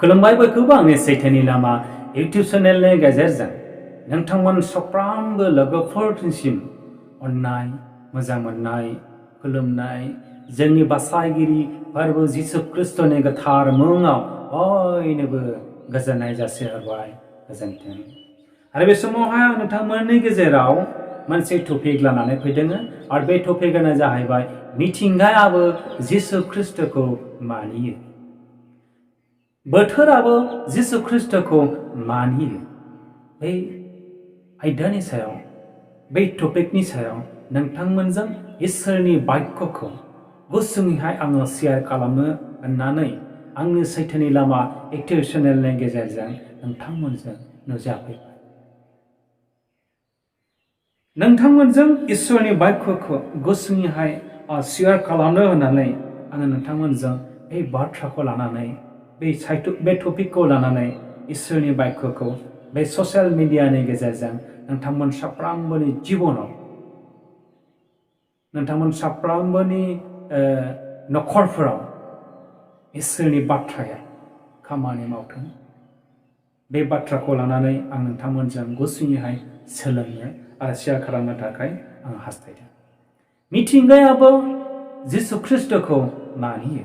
खुलुमबाय बयखौबो आंनि सैथोनि लामा इउटिउब चेनेलनि गेजेरजों नोंथांमोन साफ्रोमबो लोगोफोरनिसिम अननाय मोजां मोननाय खुलुमनाय जोंनि बासायगिरि प्रभु जिसु ख्रिस्टनि गोथार मुङाव बयनोबो गोजोननाय जासिहरबाय गोजोन्थों। आरो बे समावहाय आं नोंथांमोननि गेजेराव मोनसे टपिक लानानै फैदों आरो बे टपिकआनो जाहैबाय मिथिंगायाबो जिसु ख्रिस्टखौ मानियो। बोथोराबो जिसु ख्रिस्टखौ मानियो। बे आयदानि सायाव बे टपिकनि सायाव नोंथांमोनजों इसोरनि बाक्यखौ गुसुङैहाय आङो शेयार खालामनो होननानै आंनि सैथोनि लामा इउटिउब चेनेलनि गेजेरजों नोंथांमोनजों नुजाफैबाय। नोंथांमोनजों इसोरनि बाक्यखौ गुसुङैहाय शेयार खालामनो होननानै आङो नोंथांमोनजों बे बाथ्राखौ लानानै बे टपिकखौ लानानै इसोरनि बाक्यखौ बे ससियेल मिडियानि गेजेरजों नोंथांमोन साफ्रोमबोनि जिबनाव नोंथांमोन साफ्रोमबोनि नखरफोराव इसोरनि बाथ्राया खामानि मावथों। बे बाथ्राखौ लानानै आं नोंथांमोनजों गुसुङैहाय सोलोंनो आरो शेयार खालामनो थाखाय आं हास्थायदों। मिथिंगायाबो जिसु ख्रिस्टखौ मानियो।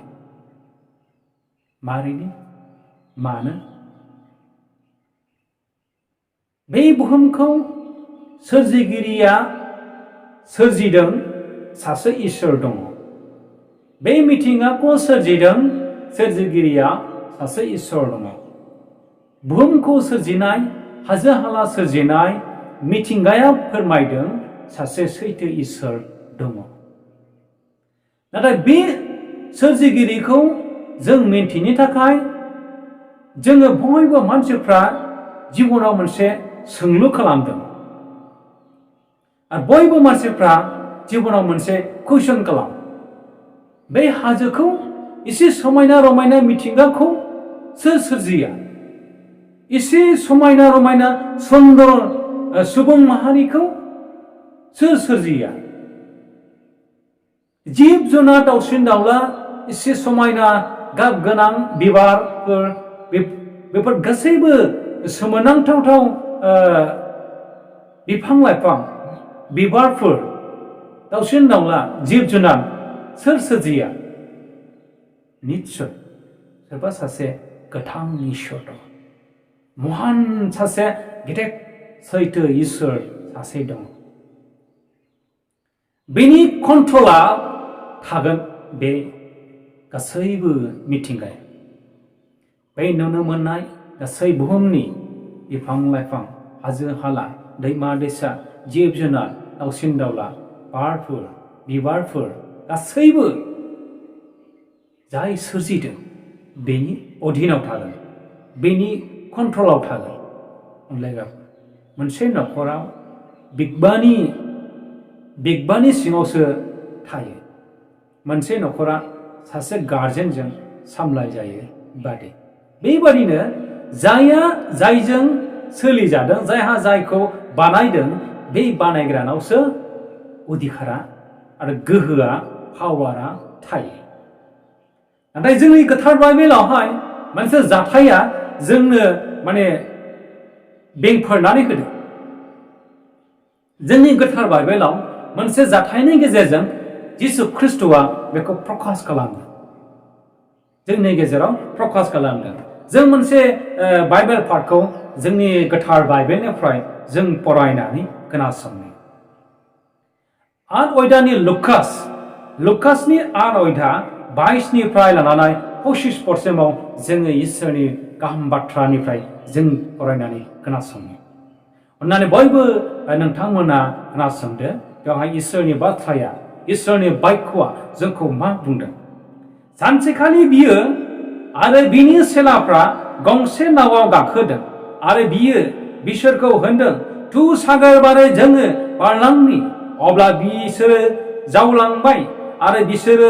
मारैनो मानो? बे बुहुमखौ सोरजिगिरिया सोरजिदों सासे इसोर दङ। बे मिथिंगाखौ सोरजिदों सोरजिगिरिया सासे इसोर दङ। बुहुमखौ सोरजिनाय हाजो हाला सोरजिनाय मिथिंगाया फोरमायदों सासे सैथो इसोर दङ। नाथाय बे सोरजिगिरिखौ जों मिन्थिनो थाखाय जोङो बयबो मानसिफ्रा जिबनाव मोनसे सोंलु खालामदों आरो बयबो मानसिफ्रा जिबनाव मोनसे कुइसन खालाम। बे हाजोखौ एसे समायना रमायना मिथिंगाखौ सोर सोरजिया? एसे समायना रमायना सुंदर सुबुं माहारिखौ सोर सोरजिया? जिब जुनार दाउसिन दाउला एसे समायना गाब गोनां बिबारफोर बेफोर गासैबो सोमोनांथावथाव बिफां लाइफां बिबारफोर दाउसिन दाउला जिब जुनार सोर सोरजिया? निस्सय सोरबा सासे गोथां इसोर दं। महान सासे गेदेर सैथो इसोर सासे दं। बेनि कन्ट्रला थागोन बे गासैबो मिथिंगाया। बे नुनो मोननाय गासै बुहुमनि बिफां लाइफां हाजो हाला दैमा दैसा जिब जुनार दाउसिन दाउला बारफोर बिबारफोर गासैबो जाय सोरजिदों बेनि अधीनाव थागोन, बेनि कन्ट्रलाव थागोन। अनलायग्रा मोनसे नखराव बिगबानि सिङावसो थायो। मोनसे नखरा सासे गार्जेनजों सामलाय जायो बादि। बेबादिनो जायजों सोलिजादों जायहा जायखौ बानायदों बे बानायग्रानावसो अधिकारा आरो गोहोआ पावारा थायो। नाथाय जोंनि गोथार बाइबेलावहाय मोनसे जाथाया जोंनो बेंफोरनानै होदों। जोंनि गोथार बाइबेलाव मोनसे जाथायनि गेजेरजों जिसु ख्रिस्टआ बेखौ प्रकाश खालामदों। जोंनि गेजेराव प्रकाश खालामदों। जों मोनसे बाइबेल पार्टखौ जोंनि गोथार बाइबेलनिफ्राय जों फरायनानै खोनासंनो। आठ अध्यायनि लुकासनि 8 अध्याय 22निफ्राय लानानै 25% जोङो इसोरनि गाहाम बाथ्रानिफ्राय जों फरायनानै खोनासंनो। अन्नानै बयबो नोंथांमोना खोनासंदो। बेवहाय इसोरनि बाथ्राया इसोरनि बाक्यआ जोंखौ मा बुंदों। सानसेखालि बियो आरो बिनि सेलाफ्रा गंसे नावाव गाखोदों आरो बियो बिसोरखौ होनदों, थु सागोर बारै जोङो बारलांनि। अब्ला बिसोरो जावलांबाय आरो बिसोरो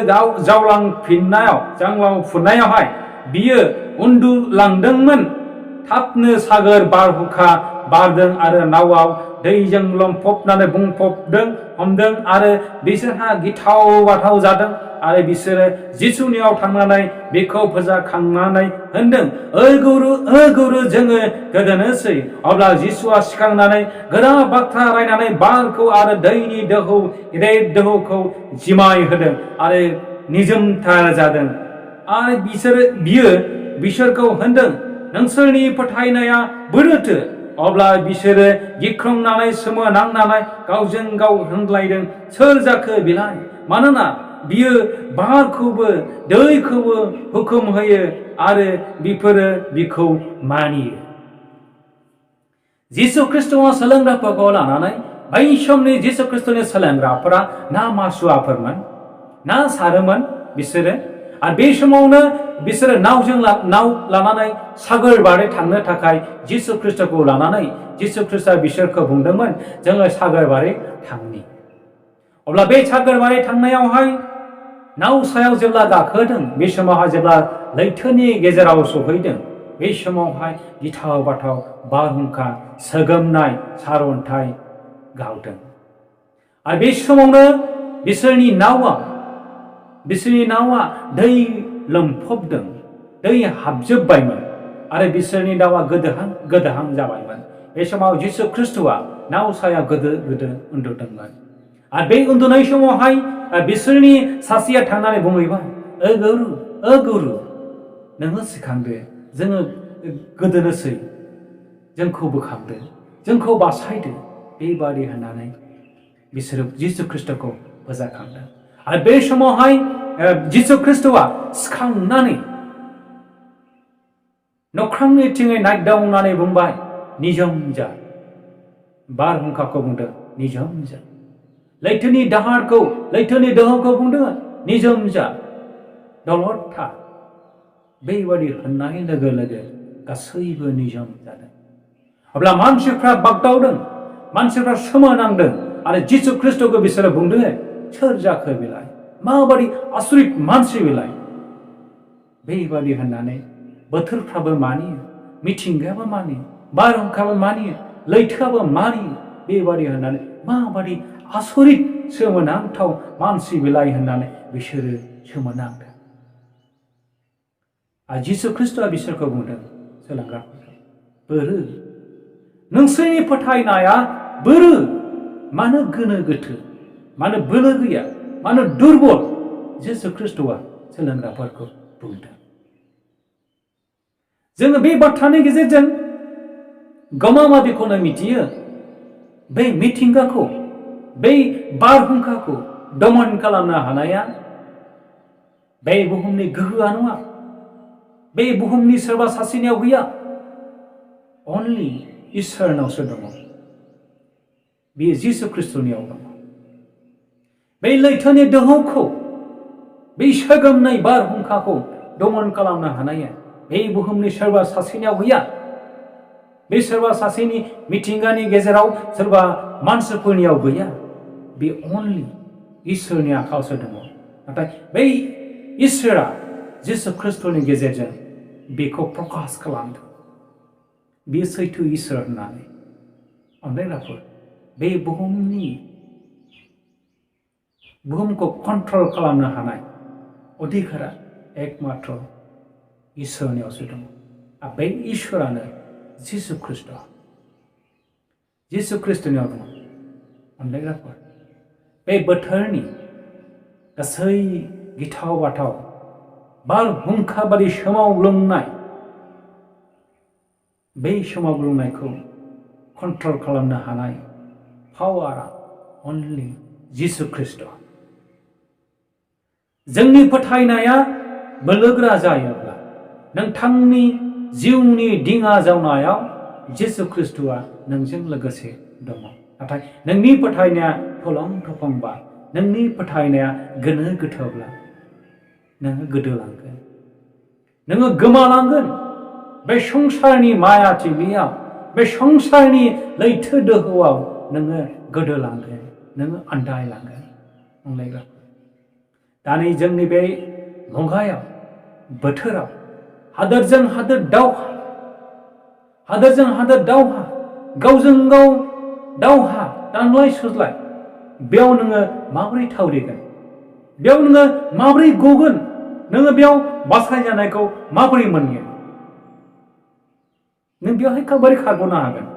जावलांफुनायावहाय बियो उन्दुलांदोंमोन। थाबनो सागोर बारहुंखा बारदों आरो नावाव दैजों बुंफबदों आरो बिसोरहा गिथाव बाथाव जादों। आरो बिसोरो जिसुनियाव थांनानै बेखौ फोजाखांनानै होनदों गुरु जोङो गोदोनोसै। अब्ला जिसुआ सिखांनानै गोरा बाथ्रा रायनानै बारखौ आरो दैनि दोहौखौ जिमाय होदों आरो निजोमथा जादों। आरो बियो बिसोरखौ होनदों, नोंसोरनि फोथायनाया बोरोथो? अब्ला बिसोरो गिख्रंनानै सोमोनांनानै गावजों गाव होनलायदों, सोर जाखो बेलाय? मानोना बियो बारखौबो दैखौबो हुकुम होयो आरो बिफोरो बिखौ मानियो। जिसु ख्रिस्ट'आ सोलोंग्राफोरखौ लानानै बै समनि जिसु ख्रिस्ट'नि सोलोंग्राफोरा ना मासुवाफोरमोन ना सारोमोन बिसोरो। आरो बे समावनो बिसोरो नाव लानानै सागोर बारै थांनो थाखाय जिसु ख्रिस्ट'खौ लानानै जिसु ख्रिस्ट'आ बिसोरखौ बुंदोंमोन, जोङो सागोर बारै थांनि। अब्ला बे सागोर बारै थांनायावहाय नाव सायाव जेब्ला गाखोदों, बे समावहाय जेब्ला लैथोनि गेजेराव सौहैदों, बे समावहाय गिथाव बाथाव बारहुंखा सोगोमनाय सारअन्थाइ गावदों। आरो बे समावनो बिसोरनि नावा दै लोमफबदों, दै हाबजोबबायमोन आरो बिसोरनि नावा गोदोहां जाबायमोन। बे समाव जिसु ख्रिस्ट'आ नाव साया गोदो उन्दुदोंमोन। आरो बे उन्दुनाय समावहाय बिसोरनि सासेया थांनानै बुंहैबाय, गुरु नोङो सिखांदो, जोङो गोदोनोसै, जोंखौ बोखांदो, जोंखौ बासायदो। बेबादि होननानै बिसोरो जिसु ख्रिस्ट'खौ फोजाखांदों। आरो बे समावहाय जिसु ख्रिस्ट'आ सिखांनानै नख्रांनिथिङै नायदावनानै बुंबाय, निजोम जा। बारहुंखाखौ बुंदों, निजोम जा। लैथोनि दोहौखौ बुंदों, निजोम जा, दलद था। बेबादि होननाय लोगो लोगो गासैबो निजोम जादों। अब्ला मानसिफ्रा बागदावदों, मानसिफ्रा सोमोनांदों आरो जिसु ख्रिस्ट'खौ बिसोरो बुंदों, सोर जाखो बेलाय? माबादि आसरित मानसि बेलाय? बेबादि होननानै बोथोरफ्राबो मानियो, मिथिंगायाबो मानियो, बारहुंखाबो मानियो, लैथोआबो मानियो। बेबादि होननानै माबादि आसरित सोमोनांथाव मानसि बेलाय होननानै बिसोरो सोमोनांदों। आरो जिसु ख्रिस्ट'आ बिसोरखौ बुंदों, सोलोंग्राफोरखौ, नोंसोरनि फोथायनाया बोरो? मानो गोनो गोथो, मानो बोलो गैया, मानो दुरबल? जिसु ख्रिस्ट'आ सोलोंग्राफोरखौ बुंदों। जोङो बे बाथ्रानि गेजेरजों गमामा बेखौनो मिथियो, बे मिथिंगाखौ, बे बारहुंखाखौ दमन खालामनो हानाया बे बुहुमनि गोहोआ नङा, बे बुहुमनि सोरबा सासेनियाव गैया, अनलि इसोरनावसो दङ। बेयो जिसु ख्रिस्ट'नियाव दङ। बे लैथोनि दोहौखौ, बे सोगोमनाय बारहुंखाखौ दमन खालामनो हानाया बे बुहुमनि सोरबा सासेनियाव गैया। बे सोरबा सासेनि मिथिंगानि गेजेराव सोरबा मानसिफोरनियाव गैया। बे अनलि इसोरनि आखायावसो दङ। नाथाय बै इसोरा जिसु ख्रिस्ट'नि गेजेरजों बेखौ प्रकाश खालामदों। बेयो सैथो इसोर होननानै। अनलायग्राफोर, बे बुहुमखौ कन्ट्रल खालामनो हानाय अधिकारा एकमात्र इसोरनियावसो दङ। आरो बे इसोरानो जिसु ख्रिस्ट'नियाव दङ। अनलायग्राफोर, बे बोथोरनि गासै गिथाव बाथाव बारहुंखा बादि सोमावग्लुंनाय, बे सोमावग्लुंनायखौ कन्ट्रल खालामनो हानाय पावारा अनलि जिसु ख्रिस्ट'। जोंनि फोथायनाया बोलोगोरा जायोब्ला नोंथांनि जिउनि दिङा जावनायाव जिसु ख्रिस्ट'आ नोंजों लोगोसे दङ। नाथाय नोंनि फोथायनाया थलं थफंबा, नोंनि फोथायनाया गोनो गोथोब्ला नोङो गोदोलांगोन, नोङो गोमालांगोन। बे संसारनि माया थिमियाव, बे संसारनि लैथो दोहौआव नोङो गोदोलांगोन, नोङो आन्दायलांगोन। अनलायग्राफोर, दानि जोंनि बे मुगायाव, बोथोराव हादोरजों हादोर दावहा, गावजों गाव दावहा, दानलाय सुज्लाय, बेयाव नोङो माबोरै थावरिगोन? बेयाव नोङो माबोरै गगोन नोङो बेयाव बासायजानायखौ माबोरै मोनगोन नों बेवहाय बोरै खारग'नो हागोन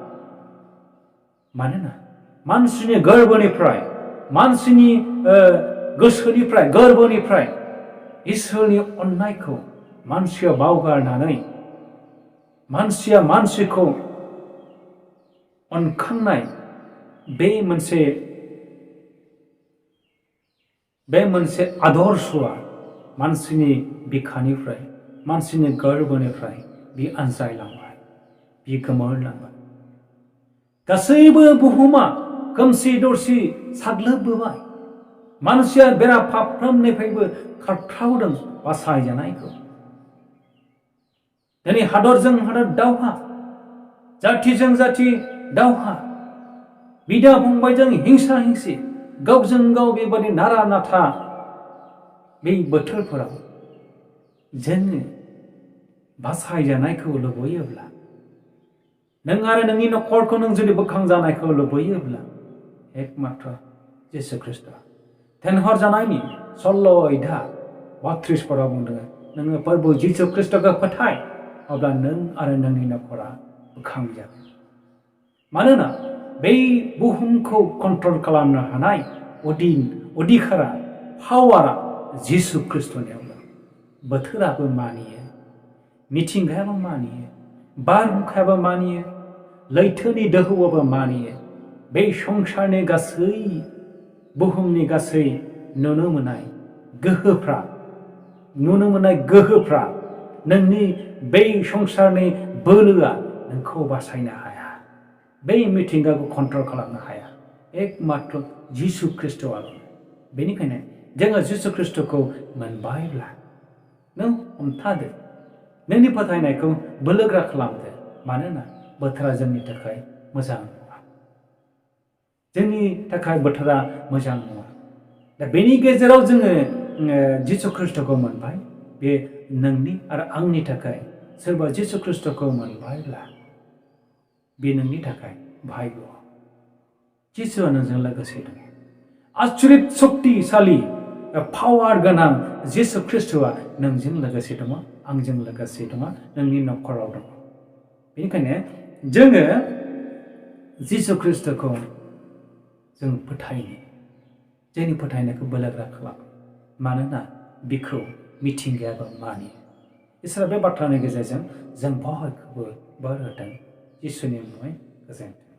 मानोना मानसिनि गोरबोनिफ्राय मानसिनि गोसोनिफ्राय गोरबोनिफ्राय इसोरनि अननायखौ मानसिया बावगारनानै मानसिया मानसिखौ अनखांनाय बे मोनसे आदर्शआ मानसिनि बिखानिफ्राय मानसिनि गोरबोनिफ्राय बे आनज्रायलांबाय बे गोमोरलांबाय गासैबो बुहुमा खोमसि दरसि साग्लोबबोबाय मानसिया बेराफारफ्रोमनिफ्रायबो खारथ्रावदों बासायजानायखौ दिनै हादरजों हादर दावहा जाथिजों जाथि दावहा बिदा फंबायजों हिंसा हिंसि गावजों गाव बेबादि नारा नाथा बे बोथोरफोराव जोङो बासायजानायखौ लुबैयोब्ला नों आरो नोंनि न'खरखौ नों जुदि बोखांजानायखौ लुबैयोब्ला एकमात्र जिसु ख्रिस्ट थेनहरजानायनि 16:32 बुंदों नोङो प्रभु जिसु ख्रिस्टखौ फोथाय अब्ला नों आरो नोंनि न'खरा बोखांजागोन मानोना बै बुहुमखौ कन्ट्रल खालामनो हानाय अधिकारा पावारा जिसु ख्रिस्टनियाव दं बोथोराबो मानियो मिथिंगायाबो मानियो बारहुंखायाबो मानियो लैथोनि दोहौआबो मानियो बे संसारनि गासै बुहुमनि गासै नुनो मोननाय गोहोफ्रा नोंनि बै संसारनि बोलोआ नोंखौ बासायनो हाया बै मिथिंगाखौ कन्ट्रल खालामनो हाया एकमात्र जिसु ख्रिस्टआल बेनिखायनो जोङो जिसु ख्रिस्टखौ मोनबायब्ला नों हमथादो नोंनि फोथायनायखौ बोलोग्रा खालामदो मानोना बोथोरा जोंनि थाखाय मोजां नङा जोंनि थाखाय बोथोरा मोजां नङा दा बेनि गेजेराव जोङो जिसु ख्रिस्टखौ मोनबाय बे नोंनि आरो आंनि थाखाय सोरबा जिसु ख्रिस्टखौ मोनबायब्ला बे नोंनि थाखाय भाग्य जिसुआ नोंजों लोगोसे दङ आश्चर्य शक्तिशाली पावार गोनां जिसु ख्रिस्टआ नोंजों लोगोसे दङ आंजों लोगोसे दङ नोंनि न'खराव दङ बेनिखायनो जोङो जिसु ख्रिस्टखौ जों फोथायनो जोंनि फोथायनायखौ बोलोग्रा खालाम मानोना बिखौ मिथिंगायाबो मानियो इसोरा बे बाथ्रानि गेजेरजों जों बयखौबो बोर होदों जिसुनि मुङै गोजोन्थों